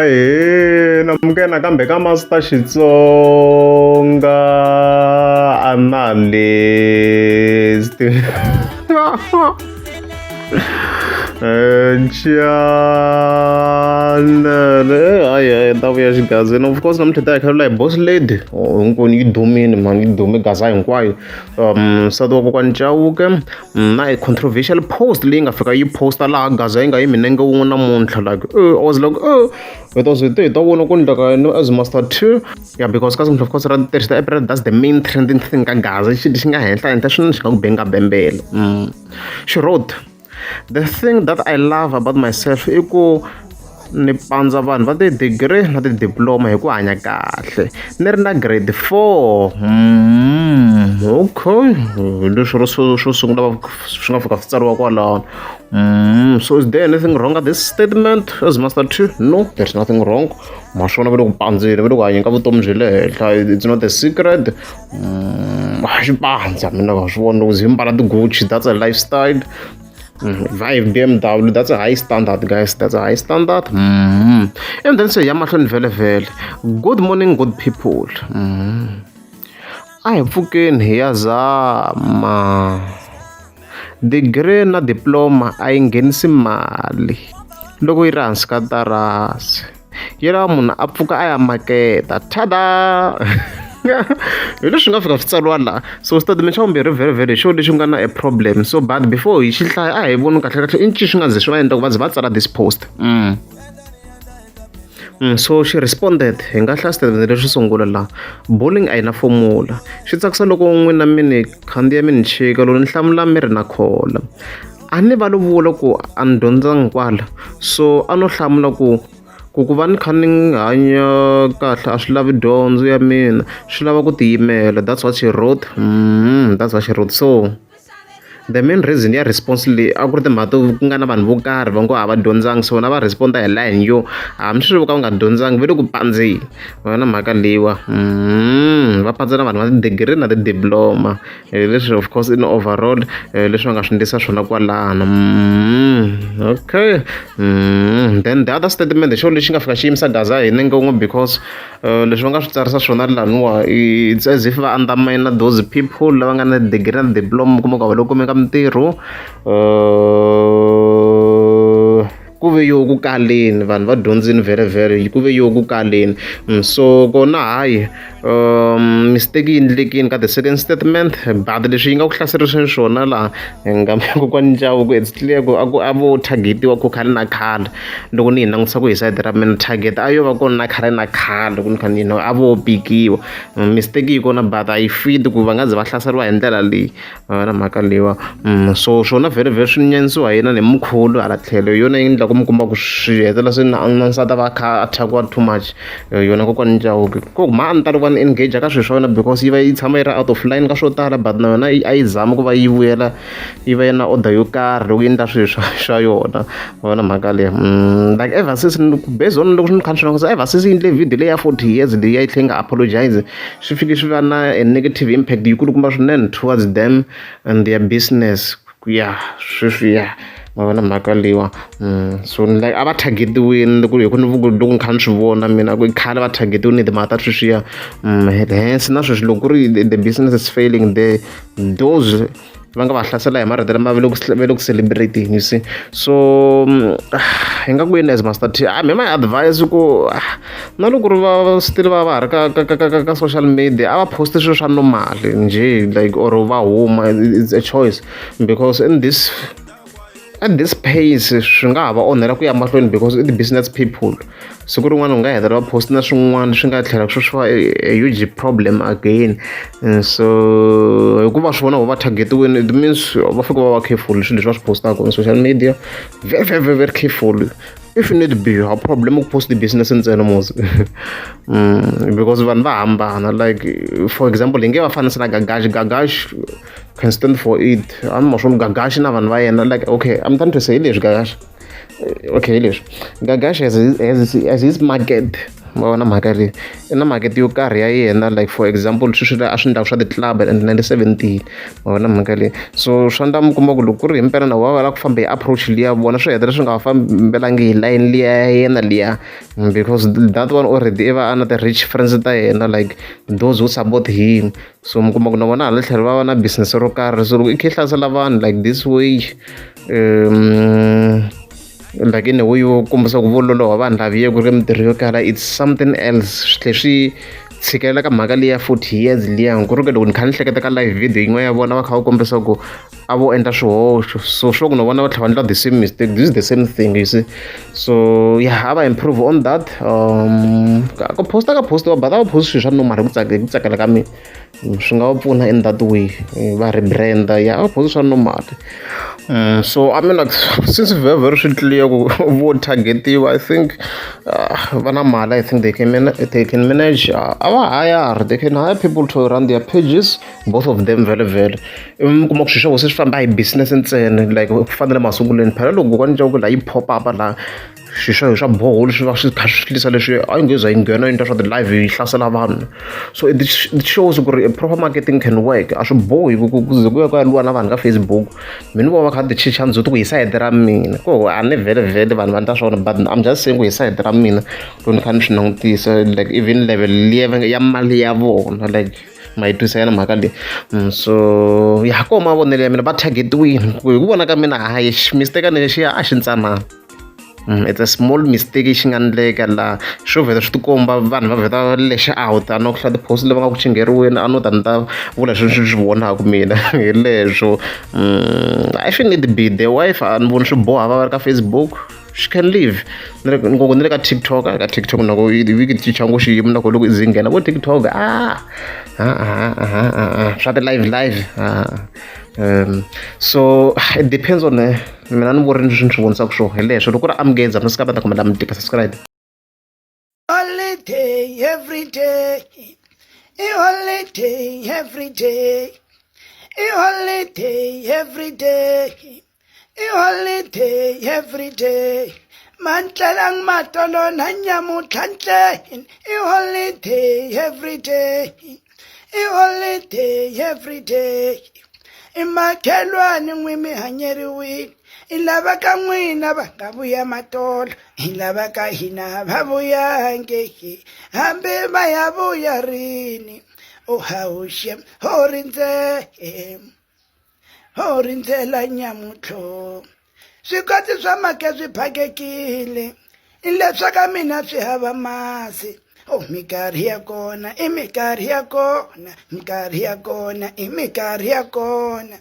Ahee namukela nakambe ka Master Xitsonga Analyst Channel hayi ta vuya xigazini of course namuntlha ta hi khalela hi boss lady hinkwenu yi dumile mhani yi dume gaza hinkwayo nsati wa kokwani Chauke na a controversial post leyi nga fika yi posta laha gaza yi nga yi minenge wun'we namuntlha like I was like hi ta swi hi ta vona ku endleka yini as master two yeah because ka of course ra tirhisa app that's the main trending thing ka gaza xi xi nga henhla henhla swinene xi nga ku benga bembele she wrote the thing that I love about myself i ku ni pandza vanhu va ti-degree na ti-diploma hi ku hanya kahle ni ri na grade 4 okay hi leswi ro xo sungula swi nga fika swi tsariwa kwalano so is there anything wrong at this statement as master two no there's nothing wrong ma swona va le ku pandzeni va le ku hanyeni ka vutomi bya le henhla it's not a secret xi pandza mina va swi vona loko zi mbala ti-Gucci that's a lifestyle Vive BMW that's a high standard guys that's a high standard and then se ya mahlweni vhele vhele good morning good people a hi pfukeni hi ya zama degree na diploma a yi nghenisi mali loko yi ri hansi ka tarasi yi lava munhu a pfuka a ya maketa tada hi leswi nga fika swi tsariwa laha so statement xa vumbirhi very very hi xona lexi nga na a problem so but before hi xi hlaya a hi voni kahle kahle i ncini swi nga ze swi va endla ku va ze va tsala this post so she responded hi nga hlaya statement lexo sungula laha bowling a yi na formula swi tsakisa loko n'wina mi ni khandziya mi ni chika loko ni hlamula mi ri na khola a ni va lo vula ku a ni dyondzanga kwala so a no hlamula ku ku ku va ni kha ni hanya kahle a swi lavi dyondzo ya mina swi lava ku tiyimela that's what she wrote that's what she wrote so the main reason ya response leyi a ku ri timhaka to ku nga na vanhu vo karhi va ngo a va dyondzanga so vona va responda hi line yo hambi swi vo ka va nga dyondzanga va le ku pandzeni va na mhaka leyiwa va pandza na vanhu va ti-degree na ti-diploma hi leswi of course in overall leswi va nga swi endlisa swona kwalano okay then the other statement hi xona lexi nga fika xi yimisa gaza hi nenge wun'we because leswi va nga swi tsarisa swona laniwa it's as if va undermine those people lava nga na degree na diploma kuma ku va le kumeka mintirho ku ve yo ku kaleni vanhu va dyondzini vhele vhele ku ve yo ku kaleni so kona hayi mistake yi endlekini ka the second statement but leswi yi nga ku hlaseriseni swona laha nga kokwani Chauke it's clear ku a ku a vo targetiwa ku khale na khale loko ni yi langutisa ku hi sayiti ra mina target a yo va kona na khale na khale ku ni kha ni a vo pikiwa mistake yi kona but a yi fit ku va nga ze va hlaseriwa hi ndlela leyi na mhaka leyiwa so swona vhele vhele swi nyanyisiwa hi yena ni mkhulu hala tlhelo hi yona yi endla ku mi kuma ku swi hetelela swi na na nsati a va a kha a thyakiwa too much yona kokwani Chauke ku ma a ni tali ku va ni engage ka swilo swa yona because yi va yi tshama yi ri out of line ka swo tala but na yona a yi zama ku va yi vuyela yi va yi na order yo karhi loko yi endla swilo swa swa yona vona mhaka leyi like ever since based on loko ni kha ni swi langusa ever since yi endle video leyi ya 40 years leyi ya yi tlhela yi nga apologize swi fike swi va na a negative impact yikulukumba swinene towards them and their business ya sweswi ya ma vona mhaka leyiwa so like a va targetiwini loko hi ku ni loko ni kha ni swi vona mina ku khale va targetiwini timhaka ta sweswiya hence na sweswi loko ku ri the business is failing there those va nga va hlasela hi marito lama va le ku va le ku celebrating you see so hi nga ku yini as master T me my advice ku na loko ri va still va va ha ri ka ka ka ka ka social media a va post swilo swa normal njhe like or va huma it's a choice because in this at this pace swi nga ha va onhela ku ya mahlweni because i ti-business people siku rin'wana u nga hetelela va post na swin'wana swi nga tlhela swi va a huge problem again so hikuva swi vona va targetiwini it means va fika va va careful swilo leswi va swi postaka on social media very very very, very careful if need be ha problem ku post business ntsena mos because vanhu va hambana like for example hi nge va fanisa na Gagash Gagash can stand for it a ni ma swona Gagash na vanhu va yena like okay I'm trying to say hi leswi Gagash Okay, leswi Gagash has his market, ma vona mhaka leyi i na market yo karhi ya yena. Like for example, sweswi a swi endlaka swa ti-club and 1917, ma vona mhaka leyi. So swa ndla mi kuma ku loko ku ri himpela na va lava ku famba hi approach liya vona swi hetelela swi nga fambelangi hi line liya ya yena liya, because that one already i va a na ti-rich friends ta yena, like those who support him. So mi kuma ku na vona hala tlhelo va va na business ro karhi. So loko i kha i hlasela vanhu like this way, like in a way yo kombisa ku vo loloha vanhu laviye ku ri mintirho yo kala, it's something else. Swi tlhe swi tshikelela ka mhaka liya 40 years liya, ku ri ke loko ni kha ni hleketa ka live video yin'wana ya vona va kha va kombisa ku a vo endla swihoxo, so swo ku na vona va tlhela va endla the same mistake. This is the same thing, you see. So yeah, a va improve on that. Ku posta ka postiwa, but a va post swilo swa normal hi ku hi ku tsakela ka mina, swi nga va pfuna in that way va rebranda ya a va post swa normal. So I mean, like, since very very swi clear ku vo targetiwa, I think va na mali. I think they can manage. A va hire, they can hire people to run their pages, both of them. Vhele vhele mi kuma ku swilo swa vona se swi famba hi business ntsena, like ku fana na le masungulweni. Phela loko kokwani Chauke la yi pop up laha swilo swa swa borehole swi va swi kha swi tlisa leswi a yi nge za yi nghena yi endla swa ti-live yi hlasela vanhu. So it shows ku ri proper marketing can work. A swi bohi ku ze ku ya ku ya lwiwa na vanhu ka Facebook. Mina ni vona va kha ti chicha ndzhuti ku hi sayiti ra mina ko a ni vhele vhele vanhu va endla swona, but I'm just saying ku hi sayiti ra mina loko ni kha ni swi langutisa, like even level liya ya mali ya vona, like ma yi twisisa na mhaka leyi. So ya koho mavonelo ya mina, va targetiwini ku hi ku vona ka mina, hayi, mistake lexiya a xi ntsanana. It's a small mistake xi nga endleka laha swo vheta swi tikomba vanhu va vheta va lexa out a no ku hlaya ti-post leti va nga ku chingeriweni a no ta ni ta vula sweswi swi swi vonaka mina hi leswo. I think need be the wife, a ni voni swi boha va va ri ka Facebook. She can live ni le ngopfu ni le ka TikTok. Ka TikTok nako yi cinca ngo xiyimo nako loko ize nghena vo TikTok a swa ti-live live so it depends on mina ni vuri leswi ni swi vonisaka swona hi leswo. Loko ku ri amukeza mi sika va ta kombela mi tika subscribe. Holiday every day. A holiday every day. A holiday every day. A holiday every day. Mantlelang matolo na nyamutlhantle. A holiday every day. A holiday every day. I makhelwani n'wi mi hanyeriwile i lava ka n'wina va nga vuya matolo hi lava ka hina va vuyange hambi va ya vuya rini o hawuxe ho rindze ho rindzela nyamutlho swikotsi swa make swi phakekile leswa ka mina swi hava masi o minkarhi ya kona i minkarhi ya kona minkarhi ya kona i minkarhi ya kona.